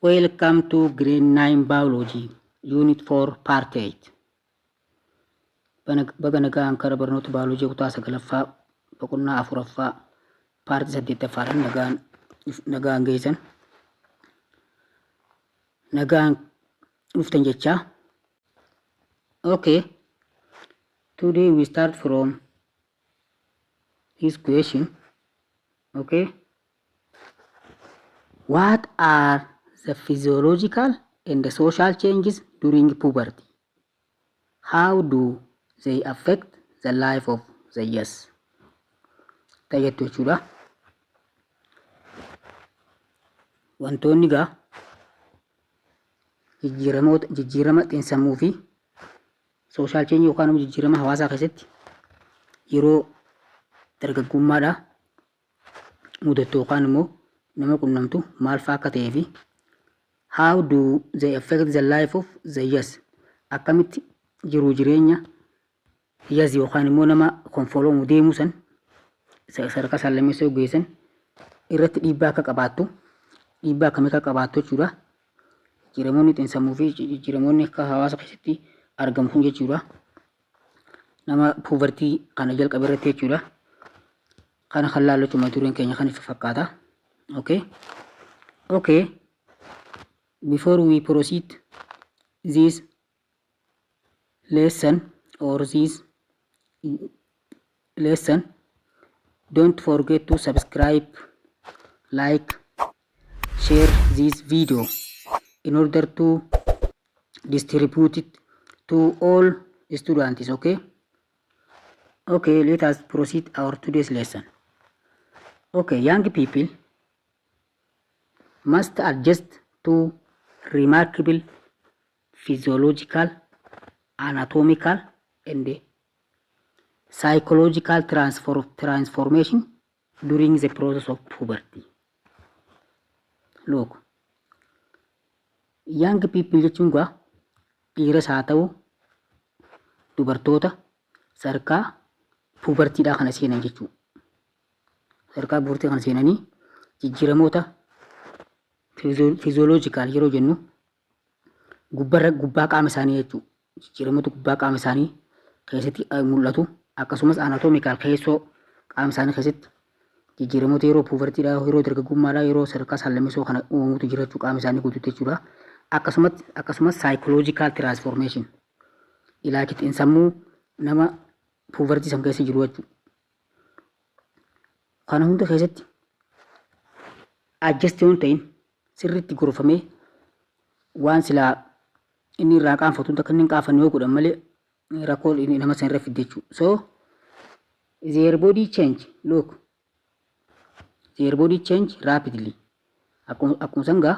Welcome to grade 9 biology, unit 4, part 8. Baga nagaan kara barnoota baayoloojii kutaa sagalaffaa boqonnaa afuraffaa paartii saddeettaffaadhaan nagaan geessan. Nagaan dhuftan jechaa. Okay. Today we start from this question. Okay. What are the physiological and the social changes during puberty? How do they affect the life of the youth? Tayyattu jechuudha. Wantoonni gaa jijjiiramoota jijjiirama xiinsammuu fi social change yookaan immoo jijjiirama hawaasaa keessatti yeroo dargaggummaadha mudattu yookaan immoo nama qunnamtu maal fa'aa akka ta'ee fi how do they affect the life of the youth, akkamitti jiruu jireenya youth yookaan immoo nama konfoloomu deemuu san sadarkaa saallammeessoo geessan irratti dhiibbaa akka qabaattu, dhiibbaa akkamii akka qabaattu jechuudha. Jijjiiramoonni xiinsammuu fi jijjiiramoonni akka hawaasa keessatti argamu kun jechuudha. Nama puberty kana jalqabe irratti jechuudha. Kana kan laallu jechuudha, dureen keenya kan ifa fakkaata. Okay. Okay. Before we proceed this lesson or this lesson, don't forget to subscribe, like, share this video in order to distribute it to all students. Okay, let us proceed our today's lesson. Okay, young people must adjust to remarkable physiological, anatomical and psychological transformation during the process of puberty. Look, young people jechuun gaa dhiiras haa ta'u dubartoota sadarkaa pubertiidhaa kana seenan jechuudha. Sadarkaa pubertii kana seenanii jijjiiramoota physiological yeroo jennu gubbarra gubbaa qaama isaanii jechuudha. Jijjiiramoota gubbaa qaama isaanii keessatti mul'atu, akkasumas anatomical keessoo qaama isaanii keessatti jijjiiramoota yeroo pubertiidhaa, yeroo dargaggummaadhaa, yeroo sadarkaa saallammeessoo kana uumamutu jira jechuu qaama isaanii guutuutti jechuudha. Akkasumas psychological transformation, ilaalcha xiinsammuu nama pubertii san keessa jiru jechuudha. Kana hunda keessatti adjust yoo hin ta'in, sirriitti gorfamee waan silaa inni irraa qaanfatu akka inni hin qaanfanne yoo godhan malee rakkoo nama san irra fidde jechuudha. So their body change, look, their body change rapidly. Akkuma san gaa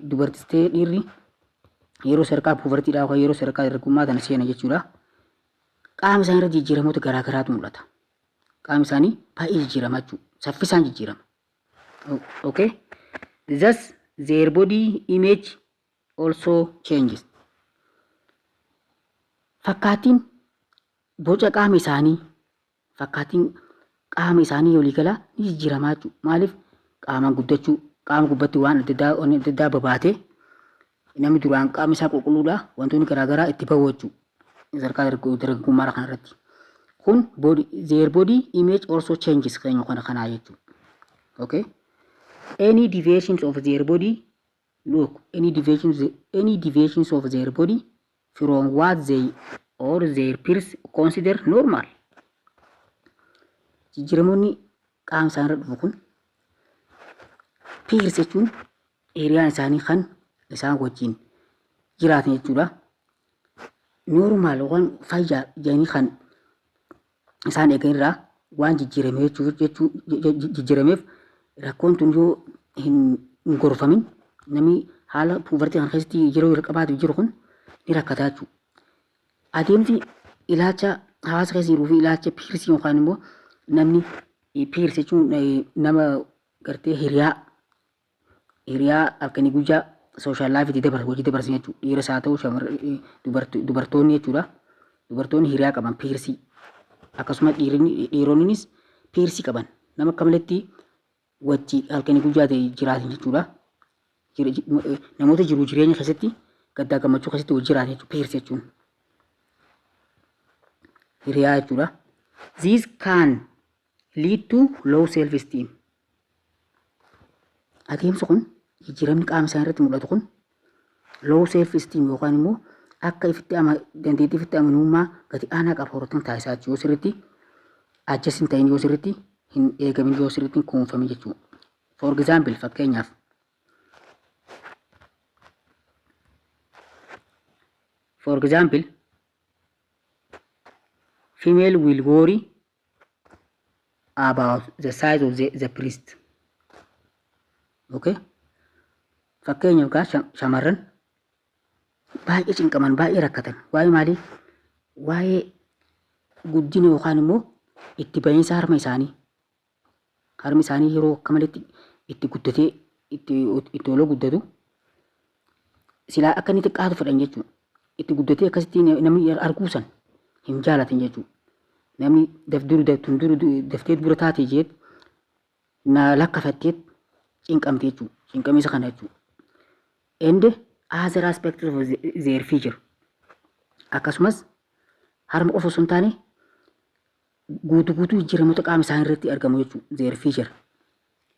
dubartis ta'ee dhiirri yeroo sadarkaa pubertiidhaa yookaan yeroo sadarkaa dargaggummaa tana seena jechuudha. Qaama isaanii irra jijjiiramoota garaa garaatu mul'ata. Qaamni isaanii baay'ee jijjiirama jechuudha. Saffisaan jijjiirama. Okay. Thus their body image also changes. Fakkaattiin boca qaama isaanii, fakkaattiin qaama isaanii waliigalaa ni jijjiiramaa jechuudha. Maaliif? Qaamaan guddachuu, qaama gubbatti waan adda addaa babaatee, namni duraan qaamni isaa qulqulluudha, wantoonni garaagaraa itti bahu jechuudha. Sadarkaa dargaggummaa kanarratti. Kun body, their body image also changes keenya kana kanaa jechuudha. Okay. Any deviations of their body, look, any deviations of their body from what they or their peers consider normal. Jijjiiramoonni qaama isaanii irra dhufu kun, peers jechuun hiriyaan isaanii kan isaan wajjin jiraatan jechuudha. Normal waan fayyaa jedhanii kan isaan eegan irraa waan jijjiirame jechuu jijjiirameef, rakkoon tun yoo hin gorfamin namni haala pubertii kana keessatti yeroo jalqabaatiif jiru kun ni rakkataa jechuudha. Adeemsi ilaalcha hawaasa keessa jiruu fi ilaalcha peersii yookaan immoo namni, peers jechuun nama gartee hiriyaa halkanii guyyaa social lifeitti dabarsu, hojii dabarsan jechuudha. Dhiiras haa ta'u dubartoonni jechuudha. Dubartoonni hiriyaa qaban peersii, akkasumas dhiironnis peersii qaban, nama akka maletti wajji halkanii guyyaa ta'e jiraatan jechuudha. Namoota jiruu jireenya keessatti, gaddaa gammachuu keessatti wal jiraatan jechuudha. Peers jechuun hiriyaa jechuudha. This can lead to low self esteem. Adeemsi kun, jijjiiramni qaama isaanii irratti mul'atu kun, low self esteem yookaan immoo akka ifitti ama dandeettii ifitti amanamummaa gadi aanaa qaba horatan taasisaa jechuudha. Yoo sirriitti adjust hin ta'in, yoo sirriitti hin eegamin, yoo sirriitti hin kunuunfamin jechuudha. For example, fakkeenyaaf, for example, female will worry about the size of the breast. Okay? Fakkeenyaaf gaa shamarran baay'ee cinqaman, baay'ee rakkatan. Waa'ee maalii? Waa'ee guddina yookaan immoo itti bahiinsa harma isaanii. Harmi isaanii yeroo akka maletti itti guddatee itti oloo guddatu silaa akka inni xiqqaatu fedhan jechuudha. Itti guddatee akkasitti namni arguu san hin jaalatan jechuudha. Namni daf dur daftee dura taate jeet na lakkafatteet cinqamte jechuudha. Cinqamiisa kana jechuudha. And other aspects of their feature. Akkasumas harma qofa osoo hin taane guutuu guutuu jijjiiramoota qaama isaanii irratti argamu jechuudha. Their feature.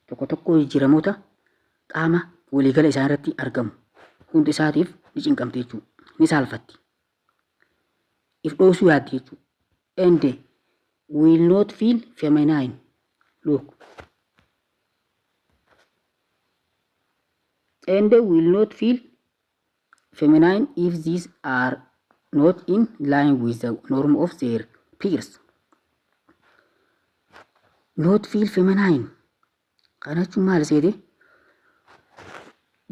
Tokko tokko jijjiiramoota qaama waliigala isaan irratti argamu hundi isaatiif ni cinqamte jechuudha. Ni saalfatti. If dhoosuu yaaddi jechuudha. And will not feel feminine. Look. And will not feel feminine if these are not in line with the norm of their peers. Not feel feminine. Kana jechuun maal seete?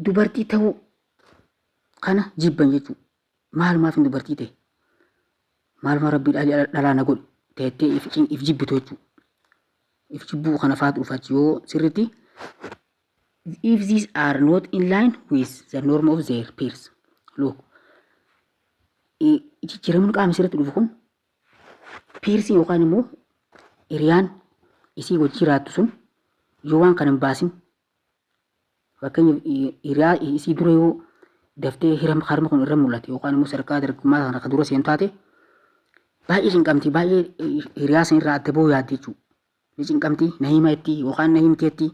Dubartii ta'uu kana jibban jechuudha. Maalumaaf hin dubartii ta'e? Maaluma rabbii dhalaa na godhe teettee if jibbitu jechuudha. If jibbuu kana faatu dhufa yoo sirriitti if these are not in line with the norm of their peers. Look, jijjiiramni qaama sirriitti dhufu kun peersiin yookaan immoo hiriyaan isii wajjin jiraattu sun yoo waan kana hin baasin, fakkeenyaaf hiriyaa isii dura yoo daftee harma kun irra mul'ate yookaan immoo sadarkaa dargaggummaa kana kan dura seentu taate, baay'ee cinqamti, baay'ee hiriyaa san irraa adda bahuu yaaddi jechuudha. Ni cinqamti, na hima itti yookaan na himteetti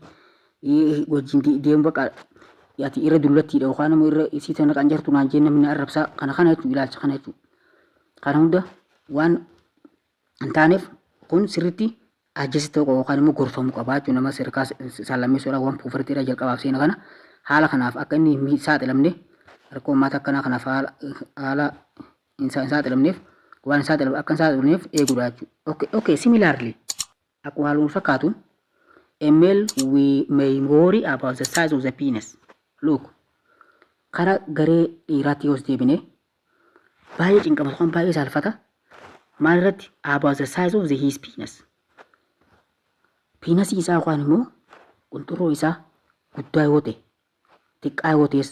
wajjin deemu, bakka ati irra dullattiidha yookaan immoo irra isii tana qancartu naan jee namni na arrabsaa kana kana jechuudha, ilaalcha kana jechuudha. Kana hunda waan hin taaneef kun sirriitti adjust ta'uu qaba yookaan immoo gorfamuu qaba jechuudha. Nama sadarkaa saallammeessuudhaan waan pubertydha jalqabaaf seena kana haala kanaaf akka inni hin saaxilamne, rakkoo uummata akkanaa kanaaf haala hin saaxilamneef, waan hin saaxilamne akka hin saaxilamneef eeguudha jechuudha. Okay, similarly, akkuma haaluma fakkaatuun, a male we may worry about the size of the penis. Look, kara garee dhiiraatti yoo deebine baay'ee cinqama yookaan baay'ee saalfata. Maal irratti? About the size of the his penis. Penisii isaa yookaan immoo qunxurroo isaa guddaa yoo ta'e, xiqqaa yoo ta'es,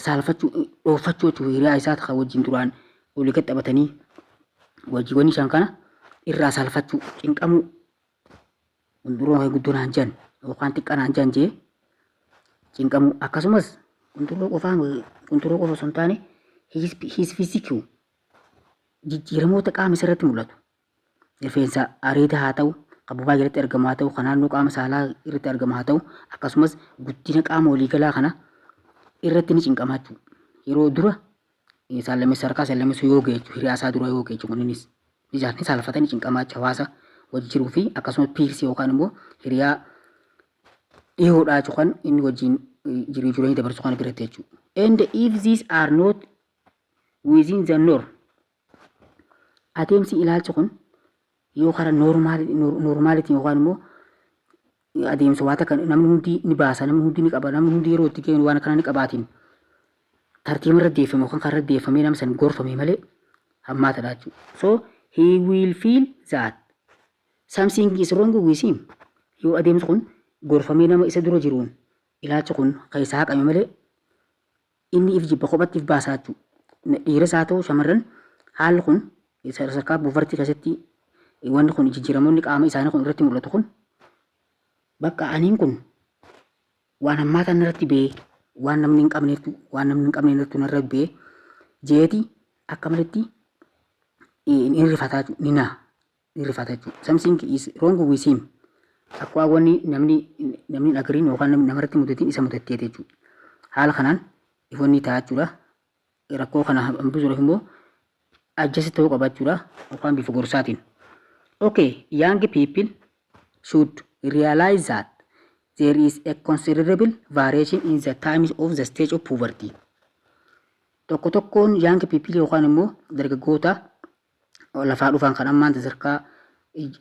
saalfachuu, dhoofachuu jechuudha. Hiriyaa isaa kan wajjin duraan olii gad taphatanii wajjiiwwan isaan kana irraa saalfachuu, cinqamuu, qunxurroo kee guddoo naan jedhan yookaan xiqqaa naan jedhan jee cinqamuu. Akkasumas qunxurroo qofa osoo hin taane his physique, jijjiiramoota qaama isa irratti mul'atu, rifeensa areeda haa ta'u, kan bobaa jalatti argamu haa ta'u, kan naannoo qaama saalaa irratti argamu haa ta'u, akkasumas guddina qaama waliigalaa kana irratti ni cinqama jechuudha. Yeroo dura saallamessa harkaa saallamessuu yoo ga'e jechuudha, hiriyaa isaa dura yoo ga'e jechuudha, innis ni saalfata, ni cinqama jechuudha, hawaasa wajji jiruu fi akkasumas peersii yookaan immoo hiriyaa dhiyoodhaa jechuudha kan inni wajjin jiruu jireenya dabarsu kana biratti jechuudha. And if these are not within the norm, adeemsi ilaalchi kun yoo karaa normalitiin yookaan immoo adeemsa waa takka namni hundi ni baasa, namni hundi ni qaba, namni hundi yeroo itti ga'e waan akkana ni qabaatiin tartiiba irra deeffame yookaan karaa irra deeffamee nama san gorfame malee hammaatadha jechuudha. So he will feel that something is wrong with him. Yoo adeemsi kun gorfamee nama isa dura jiruun ilaalchi kun keessaa haqame malee inni if jibba, kophatti if baasaa jechuudha. Dhiiras haa ta'u shamarran, haalli kun sadarkaa puberty keessatti wanni kun jijjiiramoonni qaama isaanii kun irratti mul'atu kun bakka aniin kun waan hammaataan irratti ba'ee Waan namni hin qabneetu, waan namni hin qabneetu narra bu'ee jeeti akka malitti ni rifataa, ni naa, ni rifata jechuudha. Something is wrong with him. Akka wanni namni hin agariin yookaan namarratti mudatiin isa mudatteeti jechuudha. Haala kanaan ifoonni ta'a jechuudha. Rakkoo kana hambisuudhaaf immoo adjust ta'uu qaba jechuudha, yookaan bifa gorsaatiin. Okay, young people should realize that there is a considerable variation in the times of the stage of puberty. Tokko tokkoon young people yookaan immoo dargaggoota lafaa dhufan kan ammaan sadarkaa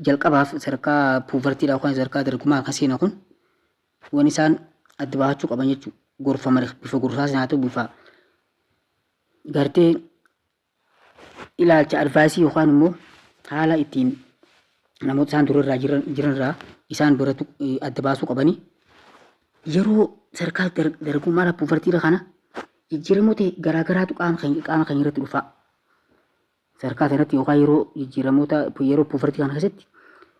jalqabaaf sadarkaa pubertydha yookaan sadarkaa dargaggummaa kan seenan kun waan isaan adda baafachuu qaban jechuudha. Gorfaman bifa gorsaas haa ta'u, bifa gartee ilaalcha advice yookaan immoo haala ittiin namoota isaan dura irraa jiran irraa isaan biratu adda baasuu qabanii, yeroo sadarkaa dargaggummaa pubertydha kana jijjiiramoota garaagaraatu qaama keenya irratti dhufa. Sadarkaa kanatti yookaan yeroo jijjiiramoota yeroo puberty kana keessatti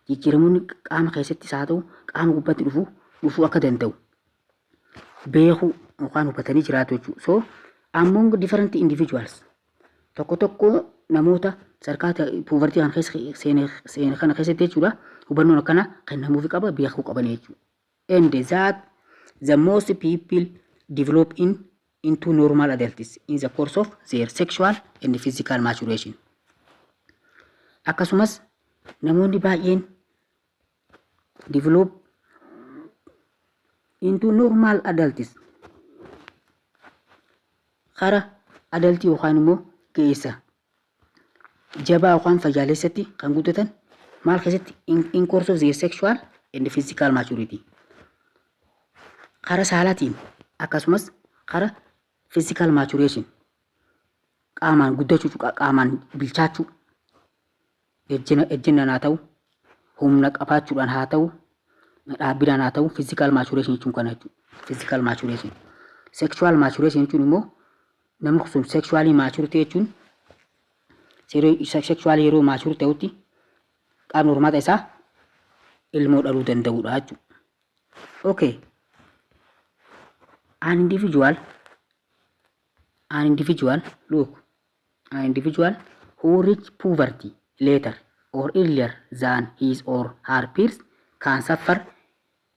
jijjiiramoonni qaama keessattis haa ta'u qaama gubbaatti dhufuu akka danda'u beekuu yookaan hubatanii jiraatu jechuudha. So among different individuals, tokko tokko namoota sadarkaa puberty kana keessa seene kana keessatti jechuudha, hubannoon akkana kennamuufi qaba, beekuu qaban jechuudha. And that the most people develop into normal adults in the course of their sexual and physical maturation. Akkasumas namoonni baay'een develop into normal adults, kara adult yookaan immoo ga'eessa jabaa yookaan fayyaalessatti kan guddatan maal keessatti? In course of their sexual and physical maturity. Kara saalaatiin akkasumas kara physical maturation, qaamaan guddachuu, qaamaan bilchaachuu, ejjennaan haa ta'u, humna qabaachuudhaan haa ta'u, dhaabbiidhaan haa ta'u, physical maturation jechuun kana jechuudha. Physical maturation. Sexual maturation jechuun immoo namni sun sexually mature ta'e jechuun sexually yeroo mature ta'utti qaamni hormaata isaa ilmoo dhaluu danda'udha jechuudha. Okay. An individual, look, an individual who reach puberty later or earlier than his or her peers can suffer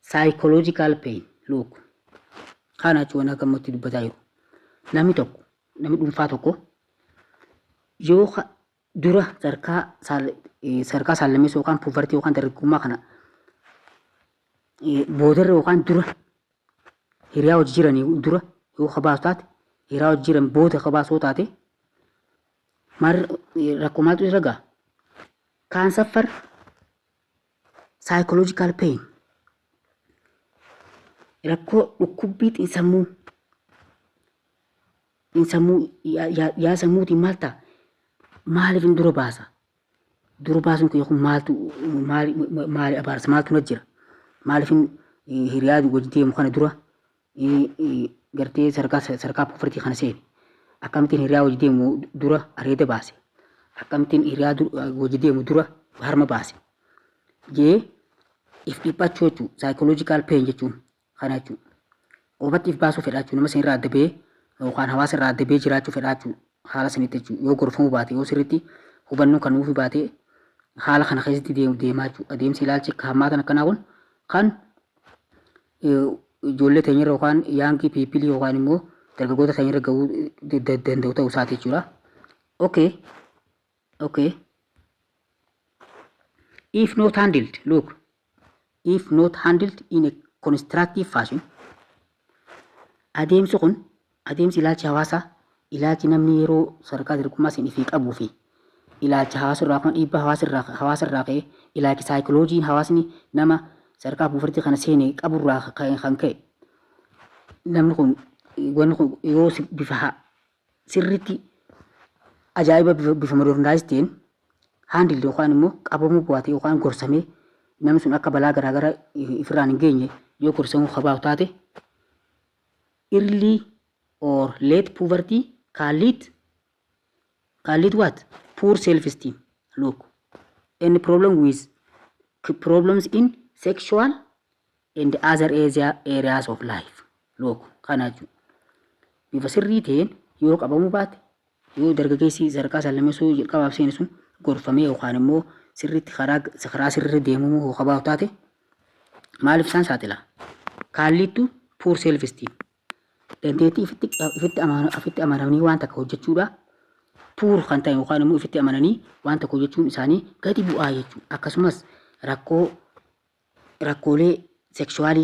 psychological pain. Look, kana jechuun akka ammatti dubbataa jiru. Namni tokko, namni dhuunfaa tokko yoo dura sadarkaa saallammeessoo yookaan puberty yookaan dargaggummaa kana boodarra yookaan dura hiriyaa hojii jiranii dura yoo kabaasu taate, hiriyaa hojii jiran booda kabaasoo taate, maal rakkoo maaltu irra ga'a? Can suffer psychological pain, rakkoo dhukkubbii xiinsammuu yaa sammuutiin maal ta'a? Maaliif hin dura baasa? Dura baasuun kun maaltu maali maali abaarsa maaltu na jira? Maaliif hin hiriyaa wajji deemu kana dura gartee sadarkaa puberty kana seene? Akkamittiin hiriyaa wajji deemu dura areeda baase? Akkamittiin hiriyaa wajji deemu dura harma baase? Jee if dhiphachuu jechuudha. Psychological pain jechuun kana jechuudha. Qofatti if baasuu fedha jechuudha. Nama sanirraa adda bahee yookaan hawaasa irraa adda bahee jiraachuu fedha jechuudha. Haala sanitti jechuudha. Yoo gorfamuu baate, yoo sirriitti hubannoo kan nuufi baate, haala kana keessatti deemaa jechuudha. Adeemsi ilaalchi hammaatan akkanaa kun kan ijoollee teenyarra yookaan young people yookaan immoo dargaggoota teenyarra gahuu danda'u ta'uu isaati jechuudha. Okay. If not handled, look, if not handled in a constructive fashion, adeemsi kun, adeemsi ilaalchi hawaasaa, ilaalchi namni yeroo sadarkaa dargaggummaa isin ifii qabuu fi ilaalcha hawaasa irraa kun dhiibbaa hawaasa irraa ka'e, ilaalchi saayikiloojiin hawaasni nama sadarkaa puberty kana seene qaburraa kan ka'e, namni kun wanni kun yoo bifa sirriitti ajaa'iba bifa modernize ta'een handle yookaan immoo qabamuu baate yookaan gorsamee namni sun akka balaa garaagaraa ifirraan hin geenye yoo gorsamuu qabaatu taate, early or late puberty can lead what? Poor self esteem, look, any problem with problems in sexual and other areas of life. Look, kana jechuudha. Bifa sirrii ta'een yoo qabamuu baate, yoo dargaggeessi sadarkaa saallameessoo jalqabaaf seene sun gorfamee yookaan immoo sirriitti karaa sirrii deemuu yoo qabaatu taate, maaliif isaan saaxila? Can lead to poor self esteem. Dandeettii ifitti amananii waan takka hojjechuudha. Poor kan ta'e yookaan immoo ifitti amananii waan tokko hojjechuun isaanii gadi bu'aa jechuudha. Akkasumas rakkoolee sexual,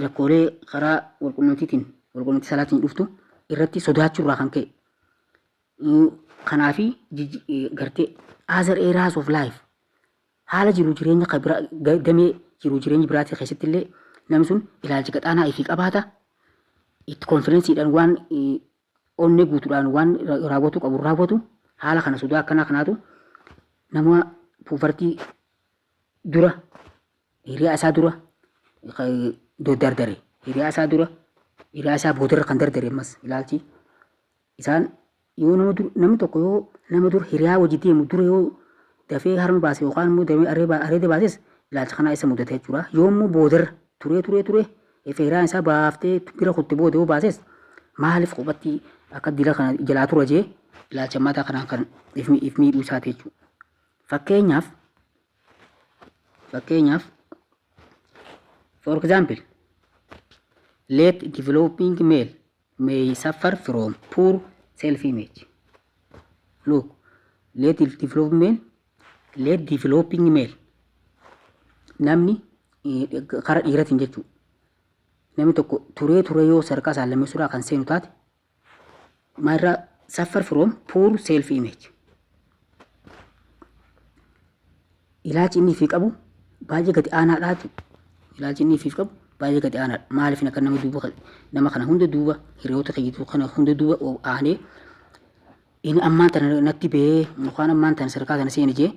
rakkoolee karaa walqunnamtiitiin, walqunnamtii saalaatiin dhuftu irratti sodaachuurraa kan ka'e. Kanaafi gartee other areas of life, haala jiru jireenya damee jiru jireenya biraatii keessatti illee namni sun ilaalcha qaxaanaa ifii qabaata. Itti confidenceiidhaan, waan onnee guutuudhaan waan raawwatu qabu raawwatu. Haala kana sodaa akkanaa kanaatu nama puberty dura hiriyaa isaa dura dardare, hiriyaa isaa dura, hiriyaa isaa boodarra kan dardare. Ammas ilaalchi isaan yoo nama dur, namni tokko yoo nama dur hiriyaa wajji deemu dura yoo dafee harma baase yookaan immoo dafee areeda baases, ilaalcha kanaa isa mudata jechuudha. Yoo immoo boodarra turee turee turee efe hiriyaan isaa baaftee bira kutte booda yoo baases, maaliif kophatti akka dila kana jalaa tura jee ilaalcha mataa kanaan kan if miidhuu isaati jechuudha. Fakkeenyaaf, for example, late developing male may suffer from poor self image. Look, late developing male, namni kara dhiiratiin jechuudha. Namni tokko turee turee yoo sadarkaa saallammeessuudhaa kan seenu taate, maalirraa suffer from poor self image. Ilaalchi inni ifii qabu baay'ee gadi aanaadha jechuudha. Ilaalchi inni ifiif qabu baay'ee gadi aanaadha. Maaliif akka nama duuba, nama kana hunda duuba, hiriyoota kiyyituu kana hunda duuba aanee, inni ammaan tana natti ba'ee yookaan ammaan tana sadarkaa tana seene jee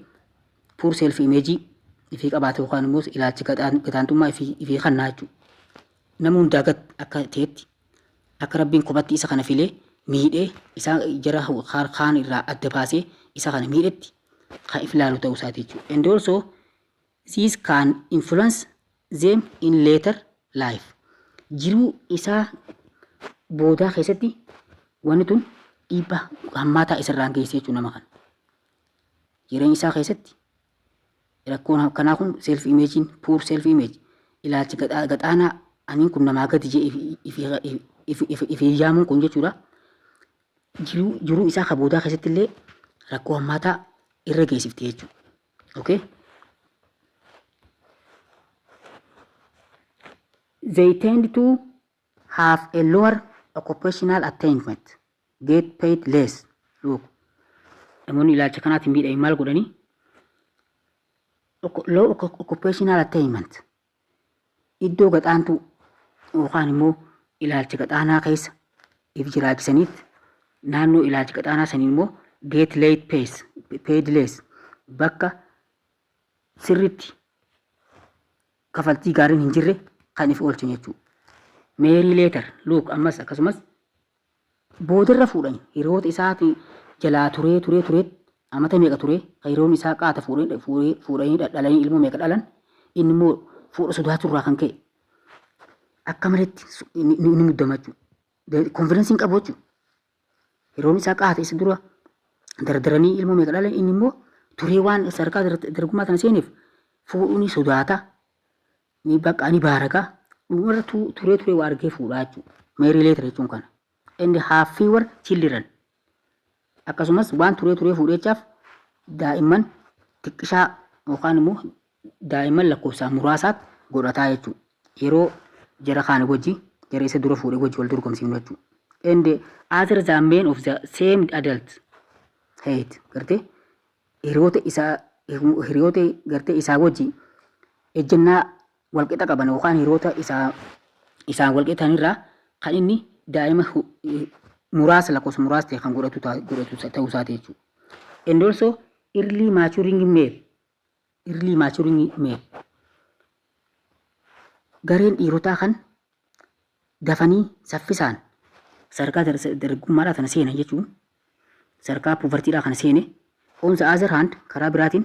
poor self image ifii qabaate yookaan immoo ilaalchi gadaantummaa ifii kannaa jechuudha. Nama hundaa gad akka ta'etti, akka Rabbiin kophatti isa kana filee miidhee isa jara kaan irraa adda baasee isa kana miidhetti kan if ilaalu ta'uu isaati jechuudha. And also this can influence them in later life. Jiruu isaa boodaa keessatti wanni tun dhiibbaa hammaataa isarraan geesse jechuudha nama kana. Jireenya isaa keessatti rakkoon akkanaa kun, self imageiin, poor self image, ilaalchi gaxaanaa aniin kun namaa gadi jee ifii yaamuun kun jechuudha. Jiruu isaa ka boodaa keessatti illee rakkoo hammaataa irra geessifti jechuudha. Okay? They tend to have a lower occupational attainment, get paid less. Look, namoonni ilaalcha kanaatiin miidhame maal godhanii? Low occupational attainment, iddoo gaxaantuu yookaan immoo ilaalcha gaxaanaa keessa if jiraachisaniit, naannoo ilaalcha gaxaanaa sanii immoo get late pays, paid less, bakka sirritti kafaltii gaariin hin jirre kan if oolchan jechuudha. Marry later. Look, ammas akkasumas boodarra fuudhan. Hiriyoota isaatii jalaa turee turee turee, amata meeqa turee, hiriyoonni isaa qaata fuudhanii dhalanii ilmoo meeqa dhalan, inni immoo fuudha sodaaturraa kan ka'e akka maletti ni muddama jechuudha. Confidence hin qabu jechuudha. Hiriyoonni isaa qaata isa dura dardaranii ilmoo meeqa dhalan, inni immoo turee waan sadarkaa dargagummaa kana seeneef fuudhuu ni sodaata. Ni bakka ni baaraga. Dhumarra turee turee waa argee fuudhaa jechuudha. Marry later jechuun kana. And have fewer children. Akkasumas waan turee turee fuudhechaaf daa'imman xiqqishaa yookaan immoo daa'imman lakkoofsaan muraasaat godhataa jechuudha. Yeroo jara kaan wajji, jara isa dura fuudhee wajji wal dorgomsiifnu jechuudha. And other than men of the same adult height, gartee hiriyoota isaa, hiriyoota gartee isaa wajji ejjennaa walqixa qaban yookaan hiriyoota isaa isaan walqixan irraa kan inni daa'ima muraasa, lakkoofsa muraasa ta'e kan godhatu ta'uu isaati jechuudha. And also early maturing male, early maturing male, gareen dhiirotaa kan dafanii saffisaan sadarkaa dargaggummaadhaa kana seenan jechuun, sadarkaa pubertydhaa kana seene, on the other hand, karaa biraatiin,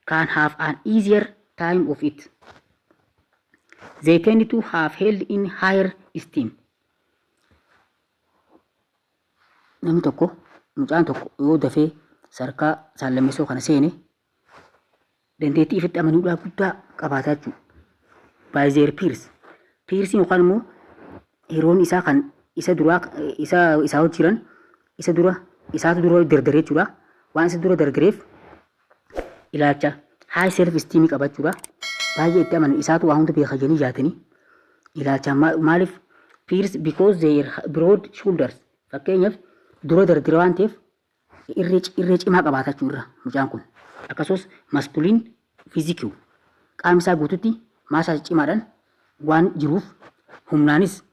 can have an easier time of it. They tend to have held in higher esteem. Namni tokko, mucaan tokko yoo dafee sadarkaa saallammeessoo kana seene, dandeettii ifitti amanuudhaa guddaa qabaata jechuudha. By their peers. Peersiin yookaan immoo hiriyoonni isaa kan isa duraa isa isaa hojjiran isa dura isaatu dura dardare jechuudha. Waan isa dura dardareef ilaalcha high self esteem qaba jechuudha. Baay'ee itti amanan, isaatu waa hunda beeka jedhanii yaadanii ilaalcha. Maaliif peers? Because their broad shoulders. Fakkeenyaaf, dura dardare waan ta'eef irree cimaa qabaata jechuudha mucaan kun. Akkasumas masculine physique, qaamni isaa guututti maasaa cimaadhaan waan jiruuf humnaanis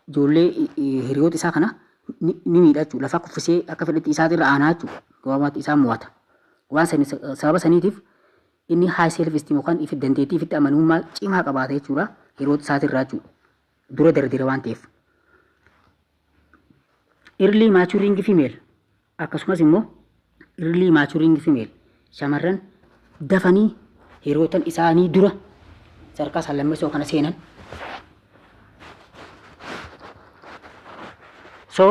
ijoollee hiriyoota isaa kana ni miidha jechuudha. Lafa kuffisee akka fedhetti isaatu irra aanaa jechuudha. Gabaabumatti isaan mo'ata. Waan sani sababa saniitiif inni high self esteem yookaan ifi dandeettii ifitti amanamummaa cimaa qabaata jechuudha. Hiriyoota isaatirraa jechuudha. Dura dardare waan ta'eef. Early maturing female, akkasumas immoo early maturing female, shamarran dafanii hiriyootan isaanii dura sadarkaa saallammeessoo kana seenan. So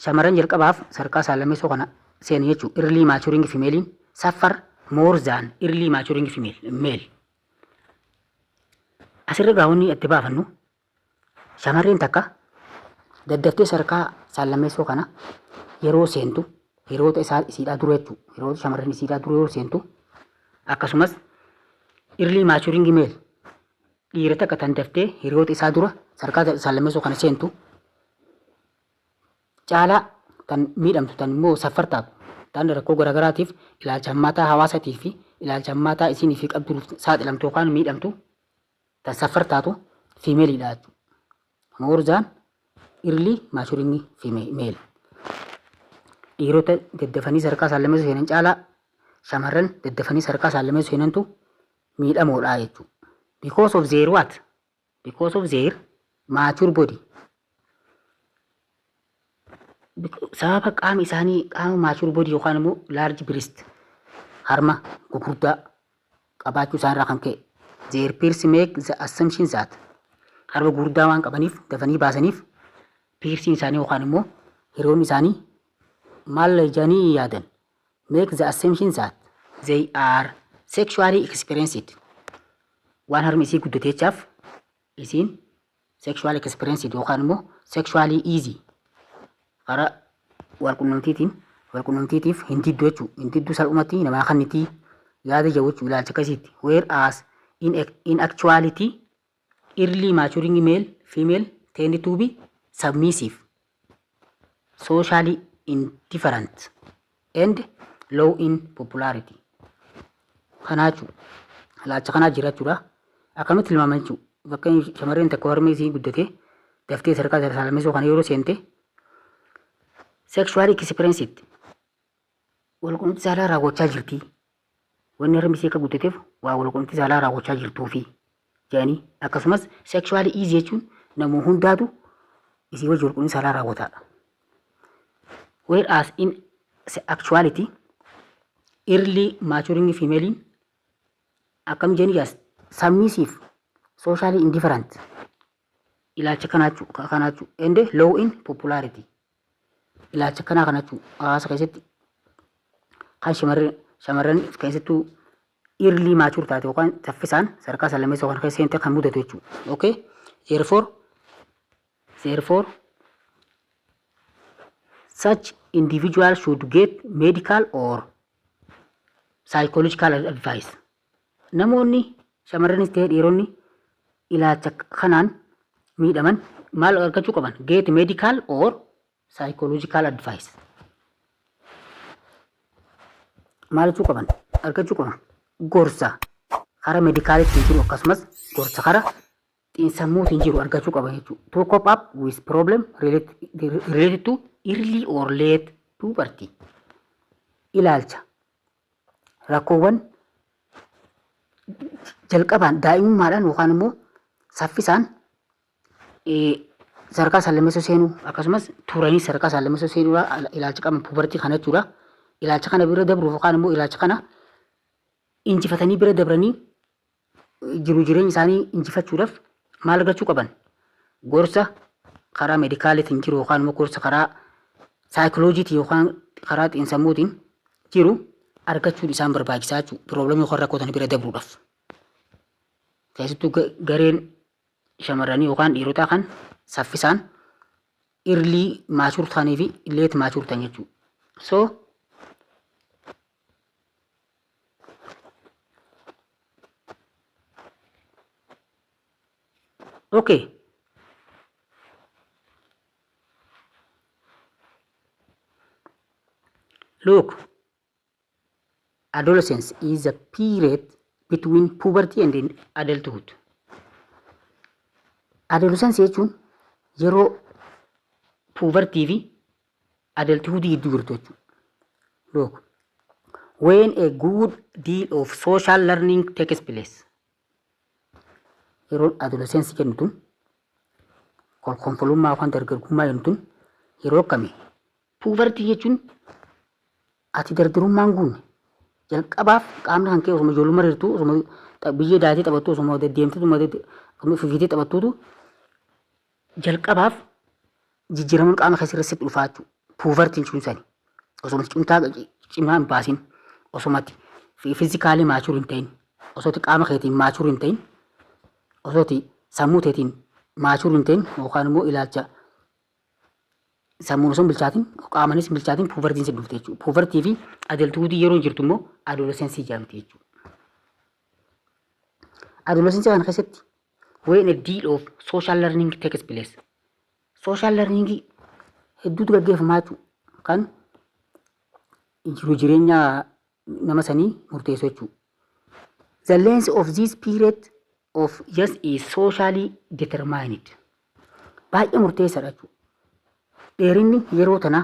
shamarran jalqabaaf sadarkaa saallammeessoo kana seenan jechuudha. Early maturing female suffer more than early maturing female male. Asirra gaawonni itti baafannu, shamarreen takka daddaftee sadarkaa saallammeessoo kana yeroo seentu hiriyoota isaa isiidhaa dura jechuudha. Hiriyoota shamarran isiidhaa dura yeroo seentu, akkasumas early maturing male, dhiira takka tan daftee hiriyoota isaa dura sadarkaa saallammeessoo kana seentu caalaa kan miidhamtu, tan immoo suffer taatu, tan rakkoo garaagaraatiif, ilaalcha hammaataa hawaasaatii fi ilaalcha hammaataa isinii fi qabduuf saaxilamtu yookaan miidhamtu, tan suffer taatu femaleiidha jechuudha. More than early maturing female. Dhiirota daddafanii sadarkaa saallammeessoo seenan caalaa shamarran daddafanii sadarkaa saallammeessoo seenantu miidhamoodha jechuudha. Because of their what? Because of their mature body. Sababa qaama isaanii qaama mature body yookaan immoo large breast, harma gurguddaa qabaachuu isaanirraa kan ka'e, their peers make the assumption that, harma gurguddaa waan qabaniif, dafanii baasaniif, peersiin isaanii yookaan immoo hiriyoonni isaanii maal jedhanii yaadan? Make the assumption that they are sexually experienced. Waan harmi isii guddateechaaf isiin sexual experienced yookaan immoo sexually easy, karaa walqunnamtiitiif hin diddu jechuudha. Hin diddu, salphumatti namaa kannitii yaada jiru jechuudha, ilaalcha akkasiitti. Whereas in actuality early maturing male female tend to be submissive, socially indifferent and low in popularity. Kanaa jechuudha. Ilaalcha kanaa jira jechuudha. Akkamitti tilmaaman jechuudha? Fakkeenya, shamarreen takka harmi isii guddatee daftee sadarkaa saallammeessoo kana yeroo seente sexual experienced, walqunnamtii saalaa raawwachaa jirti. Wanni harmi isii akka guddateef waa walqunnamtii saalaa raawwachaa jirtuufi jedhanii, akkasumas sexually easy jechuun nama hundaatu isii wajji walqunnamtii saalaa raawwataadha. Whereas in actuality early maturing female akkam jedhanii jaas submissive, socially indifferent, ilaalcha kanaa jechuudha and low in popularity, ilaalcha kanaa kana jechuudha. Hawaasa keessatti kan shamarran keessattuu early mature taate yookaan saffisaan sadarkaa saallammeessoo kana keessa seente kan mudatu jechuudha. Okay? Therefore, such individual should get medical or psychological advice. Namoonni shamarranis ta'e dhiironni ilaalcha kanaan miidhaman maal argachuu qaban? Get medical or psychological advice. Maal jechuu qaban? Argachuu qaban. Gorsa karaa medicaliitiin jiru akkasumas gorsa karaa xiinsammuutiin jiru argachuu qaban jechuudha. To cope up with problem related to early or late puberty. Ilaalcha rakkoowwan jalqabaan daa'imummaadhaan yookaan immoo saffisaan sadarkaa saallammeessoo seenuu akkasumas turanii sadarkaa saallammeessoo seenuu ilaalcha qaban, puberty kana jechuudha. Ilaalcha kana bira dabruuf yookaan immoo ilaalcha kana injifatanii bira dabranii jiru jireenya isaanii injifachuudhaaf maal argachuu qaban? Gorsa karaa medicaliitiin jiru yookaan immoo gorsa karaa saayikiloojiitiin yookaan karaa xiinsammuutiin jiru argachuun isaan barbaachisaa jechuudha. Problemii yookaan rakkoo tana bira dabruudhaaf. Keessattuu gareen shamarranii yookaan dhiirotaa kan saffisaan early mature ta'anii fi late mature ta'an jechuudha. So okay. Look, adolescence is a period between puberty and adulthood. Adolescence jechuun yeroo puberty fi adulthood gidduu jirtu jechuudha. Look, when a good deal of social learning takes place. Yeroon adolescence jennu tun kolkonfolummaa yookaan dargaggummaa jennu tun yeroo akkamii? Puberty jechuun ati dardarummaan guunne, jalqabaaf qaamni kan kee osuma ijoollummaa jirtu, osuma biyyee daatee taphattu, osuma deddeemtee, osuma fifiitee taphattuutu jalqabaaf jijjiiramuun qaama keessa irratti dhufaa jechuudha. Pubertyn jechuun sani. Osuma cimtaa cimaa hin baasin, osumatti physically mature hin ta'in, osoo qaama keetiin mature hin ta'in, osoo sammuu teetiin mature hin ta'in, yookaan immoo ilaalcha sammuun osoo hin bilchaatin, qaamanis hin bilchaatin pubertyn si dhufte jechuudha. Puberty fi adulthood yeroo jirtu immoo adolescence jedhamti jechuudha. Adolescence kana keessatti when a deal of social learning takes place. Social learning hedduutu gaggeeffamaa jechuudha. Kan jiru jireenya nama sanii murteessu jechuudha. The length of this period of years is socially determined. Baay'ee murteessaadha jechuudha. Dheerinni yeroo tanaa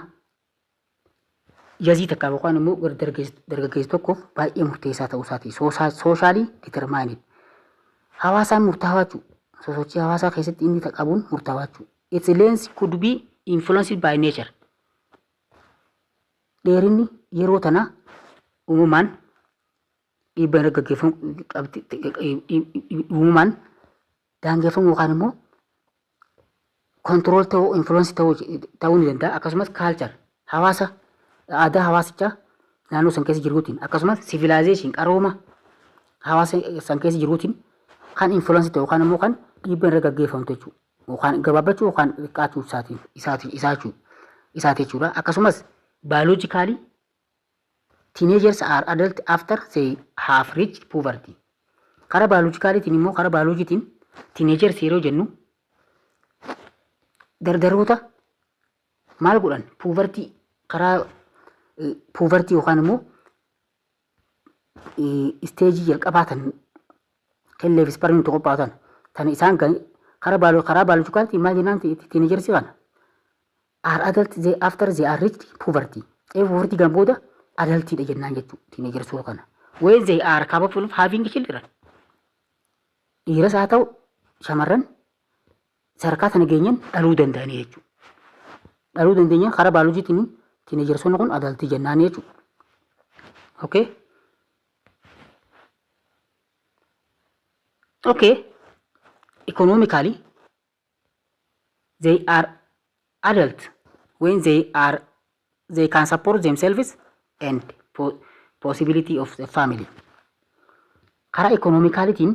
yazii takkaaf yookaan immoo dargaggeessa tokkoof baay'ee murteessaa ta'uu isaati. Socially determined. Hawaasaan murtaawaa jechuudha. Sosochii hawaasaa keessatti inni qabuun murtaawaa jechuudha. Its length could be influenced by nature. Dheerinni yeroo tanaa uumamaan dhiibbaa irra gaggeeffamu qabdi, uumamaan daangeffamu yookaan immoo control ta'uu, influence ta'uu ni danda'a. Akkasumas culture, hawaasa, aadaa hawaasichaa naannoo san keessa jiruutiin, akkasumas civilization, qarooma hawaasa san keessa jiruutiin kan influence ta'u yookaan immoo kan dhiibbaa irra gaggeeffamtu jechuudha. Yookaan gabaabbachuu yookaan xiqqaachuu isaatiin isaati isaachuu isaati jechuudha. Akkasumas biologically teenagers are adult after they have reached puberty. Karaa biologicaliitiin immoo, karaa bioloojiitiin teenagers yeroo jennu dardaroota maal godhan? Puberty, karaa puberty yookaan immoo stage jalqabaa tan kellee fi spermiin tokko qophaa'u tan isaan karaa biologicaliitiin maal jennaan teenagers kana? Are adult they after they are reached puberty. Ee, puberty gan booda adultiidha jennaan jechuudha teenagersoota kana. When they are capable of having children. Dhiiras haa ta'u shamarran, sadarkaa sana geenyaan dhaluu danda'anii jechuudha. Dhaluu dandeenyaan karaa baayoloojiitiin teenagersoonni kun adultii jennaan jechuudha. Okay. Okay. Economically, they are adult when they can support themselves and possibility of the family. Karaa economicalitiin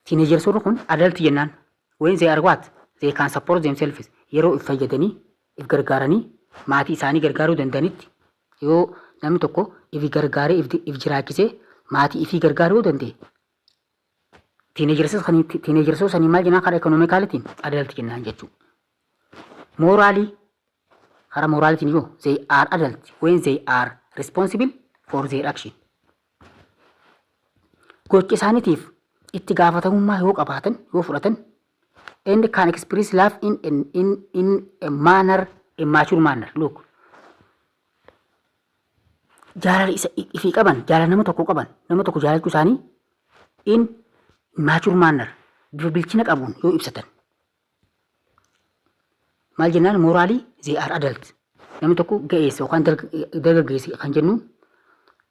teenagersoonni kun adult jennaan when they are what? They can support themselves, yeroo if fayyadanii, if gargaaranii, maatii isaanii gargaaruu danda'anitti. Yoo namni tokko if gargaaree, if jiraachisee, maatii ifii gargaaruu danda'e, teenagersoota sanii maal jennaan? Karaa economicalitiin adult jennaan jechuudha. Morally, karaa moralitiin yoo they are adult when they are responsible for their action. Gocha isaaniitiif itti gaafatamummaa yoo qabaatan, yoo fudhatan, and can express love in a manner, a mature manner. Look, jaalala isa ifii qaban, jaalala nama tokko qaban, nama tokko jaalachuu isaanii in mature manner, bifa bilchina qabuun yoo ibsatan maal jennaan? Morally they are adult. Namni tokko ga'eessa yookaan dargaggeessa kan jennuun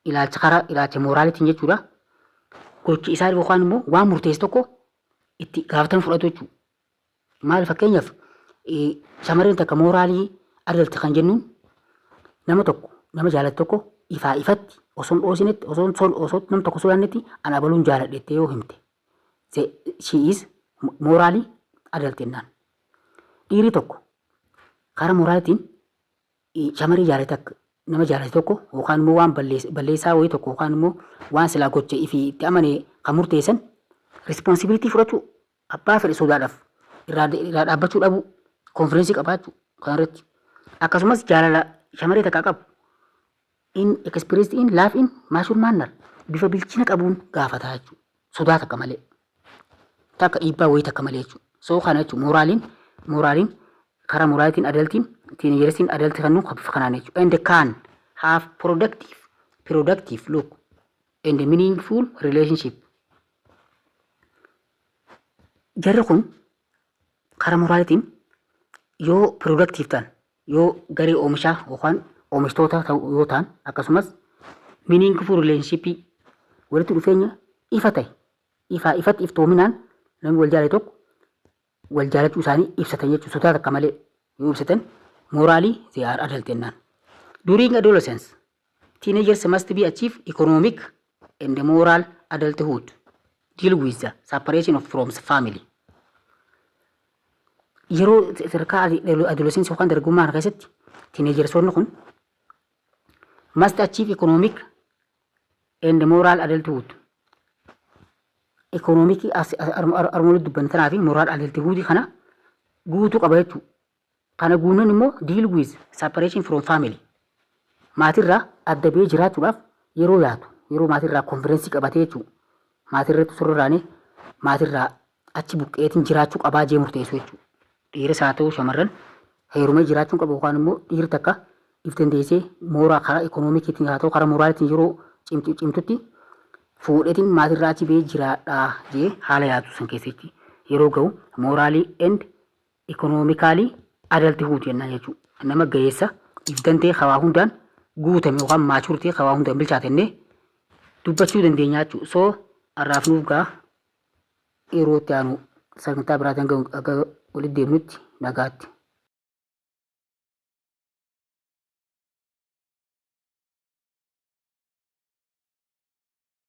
ilaalcha, karaa ilaalcha moralitiin jechuudha. Gochi isaa yookaan immoo waan murteessu tokko itti gaafatama fudhatu jechuudha. Maal, fakkeenyaaf shamarreen takka morally Adult kan jennuun nama tokko, nama jaalatu tokko ifaa ifatti osoo hin dhoosinetti, osoo nam tokko sodaannetti "An abaluun jaaladhe" yoo himte, she is morally adult jennaan. Dhiirri tokko karaa moraalitiin shamarree jaalate akka nama jaalate tokko yookaan immoo waan balleessaa wayii tokko yookaan immoo waan silaa gocha ifii itti amane kan murteessan, responsibility fudhachuu, abbaa fedhe sodaadhaaf irraa dhaabbachuu dhabuu, confidence qabaachuu kan irratti, akkasumas jaalala shamarree takkaa qabu in expressed in love in mature manner, bifa bilchina qabuun gaafataa jechuudha. Sodaa takka malee. Takka dhiibbaa wayii takka malee jechuudha. So kana jechuudha moraliin karaa moraalitiin adultiin teenagersiin adult kan nu bifa kanaan jechuudha. And can have productive look and meaningful relationship. Jarri kun karaa moraalitiin yoo productive ta'an, yoo garee oomishaa yookaan oomishtoota ta'u yoo ta'an, akkasumas meaningful relationship, walitti dhufeenya ifa ta'e, ifaa ifatti iftoominaan namni wal jaalate tokko wal jaalachuu isaanii ibsatan jechuudha. Sodaa takka malee yoo ibsatan, morally they are adult jennaan. During adolescence, teenagers must be achieve economic and moral adulthood, deal with the separation of from the family. Yeroo sadarkaa adolescence yookaan dargaggummaa kana keessatti teenagersoonni kun must achieve economic and moral adulthood. Economic armoolii dubbanne tanaa fi moral adulthood kana guutuu qaba jechuudha. Kana guutuun immoo deal with separation from family. Maatirraa adda ba'ee jiraachuudhaaf yeroo yaatu, yeroo maatirraa confidence qabatee jechuudha. Maatirratti surraanii maatirraa achi buqqeetiin jiraachuu qabaa jee murteessu jechuudha. Dhiiras haa ta'u shamarran, heerumee jiraachuu qabu yookaan immoo dhiirri takka if dandeessee mooraa karaa economiciitiin haa ta'u karaa moraalitiin yeroo cimtutti fuudheetiin maatirraa achi ba'ee jiraadhaa jee haala yaadu san keessatti yeroo ga'u, morally and economically adulthood jennaan jechuudha. Nama ga'eessa if danda'e hawaa hundaan guutame yookaan mature ta'e, hawaa hundaan bilchaatennee dubbachuu dandeenya jechuudha. So har'aaf nuuf gaa, yeroo itti aanu sagantaa biraatiin akka walitti deemnutti nagaatti.